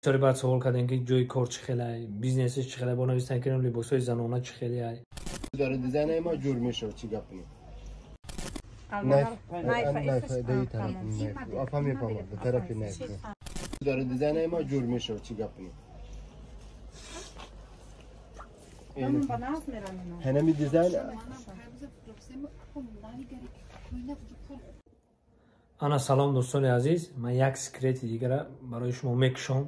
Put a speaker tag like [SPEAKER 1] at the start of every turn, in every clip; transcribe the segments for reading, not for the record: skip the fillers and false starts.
[SPEAKER 1] Бисёре баъд савол кардем, ки ҷои кор чӣ хелай, бизнесиш чӣ хелай, бо навистан кардем, либосҳои занона чӣ хелай.
[SPEAKER 2] Дар дизайни ма ҷур мешавад, чӣ гап не. Дар дизайни ма ҷур мешавад, чӣ гап не. Ҳанами дизайн.
[SPEAKER 1] Ана салом, дӯстони азиз, ман як секрети дигара барои шумо мекушом.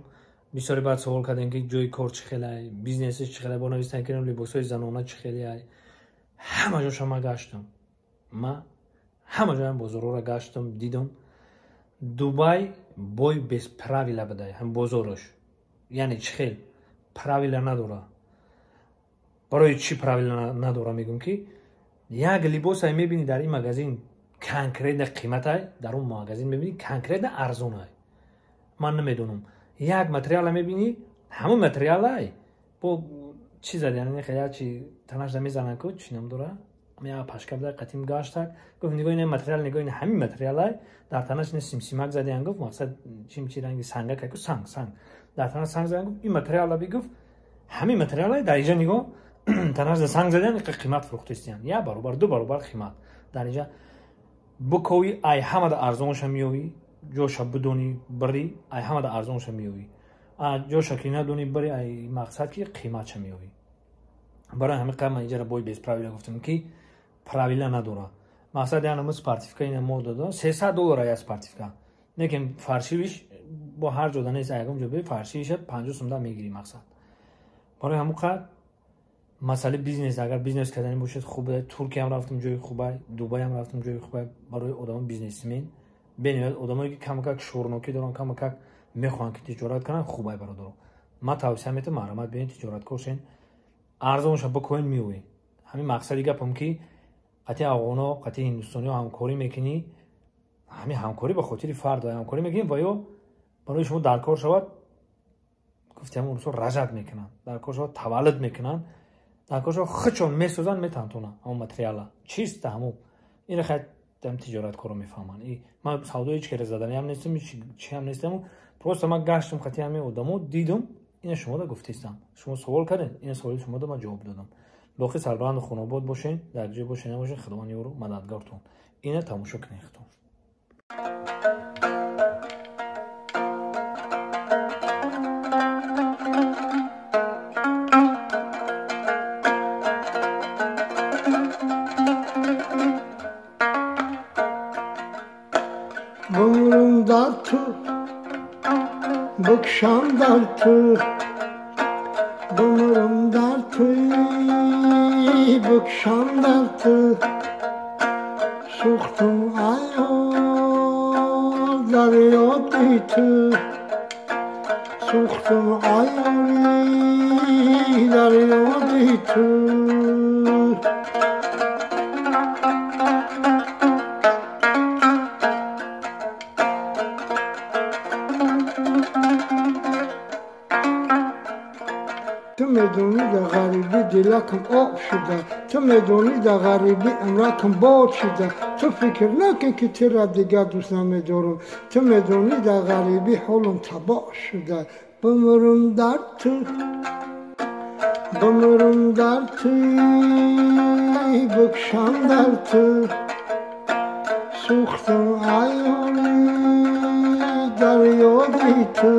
[SPEAKER 1] Бисёре баъд савол кардем, ки ҷои кор чӣ хелай, бизнесиш чӣ хелай, бо навистан кардем, либосҳои занона чӣ хелай. Ҳама ҷоша ман гаштам. Ман ҳама ҷоям бозорҳоро гаштам, дидам. Дубай бой без правила будай, ҳам бозораш. Яъне чӣ хел правила надора. Барои чӣ правила надора мегӯм, ки як либосай мебинӣ дар ин магазин конкретно қиматай, дар он магазин мебинӣ конкретно арзонай. Ман намедонам. Як материала мебинӣ, ҳамон материалай бо чӣ зад, яъне хеле чи танашда мезананд ку, чӣ ном дора? Я пашка буда қатим гаштак. Гуфт нигоҳ ин материал, нигоҳ ин ҳамин материалай, дар танаш ин симсимак задиян, гуфт мақсад чим чи ранги сангак ку, санг, санг. Дар танаш санг задиян, гуфт ин материала бигуфт, ҳамин материалай дар инҷа нигоҳ танаш санг задиян, қимат фурӯхтистиян. Я баробар, ду баробар қимат. Дар инҷа букови ай ҳамада арзонша меёвӣ, ҷоша бидонӣ бирӣ, ай ҳамада арзонша меёвӣ. Ҷоша ки надонӣ бирӣ, ай мақсад ки қиматша меёвӣ. Барои ҳамин қадр ман инҷара бой без правила гуфтам, ки правила надора. Мақсад яна мо спортивка ина мо додам $300 ая спортивка. Лекин фаршивиш бо ҳар ҷода нест, ягон ҷо бе фаршивиша 50 сумда мегирӣ мақсад. Барои ҳамин қадр масъалаи бизнес, агар бизнес кардани бошед хуб, Туркия ҳам рафтам ҷои хубай, Дубай ҳам рафтам ҷои хубай барои одамони бизнесмен. Бениҳоят одамое ки камакак шӯрнокӣ доранд, камакак мехоҳанд ки тиҷорат кунанд, хубай бародаро. Ман тавсия метавам, марҳамат биёед тиҷораткор шен, арзонша бикоен меоед. Ҳамин мақсади гапам ки қатъи афғоно, қатъи ҳиндустониҳо ҳамкорӣ мекунӣ, ҳамин ҳамкорӣ ба хотири фард ҳамкорӣ мекунӣ ва ё барои шумо дар кор шавад, гуфтем урусо ражат мекунанд, дар кор шавад таваллуд мекунанд, дар кор шавад худшон месозанд, метантонанд ҳамон материала чиста ҳамон. Инро хай там тиҷораткоро мефаҳманд. Ман савдои ҳеҷ кара заданиам нестам, чиам нестам. Просто ман гаштам қатъи ҳамин одамо, дидам, ина шумода гуфтистам. Шумо савол кардед, ина саволи шумода ман ҷавоб додам. Боқӣ сарбаланду хонобод бошед, дар ҷой бошед, набошед, Худованд ёру мададгортон. Ина тамошо кунед худтон.
[SPEAKER 3] Bumrum dar tu, bukşam dar tu, bumrum dar tu, bukşam dar tu, suxtum ayol dar yodi tu, suxtum ayol dar yodi tu. Ту медонӣ дар ғарибӣ дилакам об шуда, ту медонӣ дар ғарибӣ умракам бод шуда, ту фикр накун ки тура дигар дӯст намедорам, ту медонӣ дар ғарибӣ ҳолам табоҳ шуда. Бумрум дар ту, бумрум дар ту, букшам дар ту, сӯхтам айёли дар ёди ту,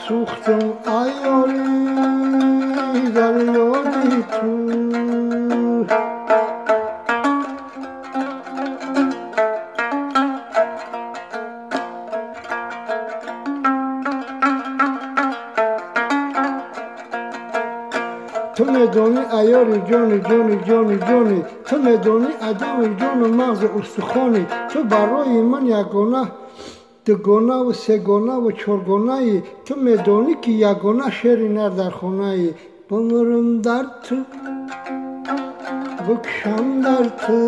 [SPEAKER 3] сӯхтам айёли дар ёди ту. Ту медонӣ аёри ҷони ҷони ҷони ҷони, ту медонӣ адами ҷону мағзи устухони, ту барои ман ягона дугонаву сегонаву чоргонаи, ту медонӣ ки ягона шери нар дар хонаи. Бумрум дар ту, букшам дар ту,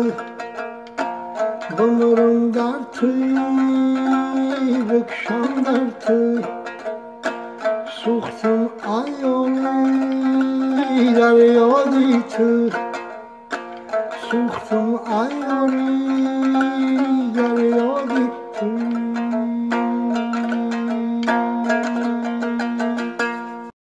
[SPEAKER 3] бумрум дар ту, букшам дар ту, сӯхтам айёли дар ёди ту, сӯхтам айёли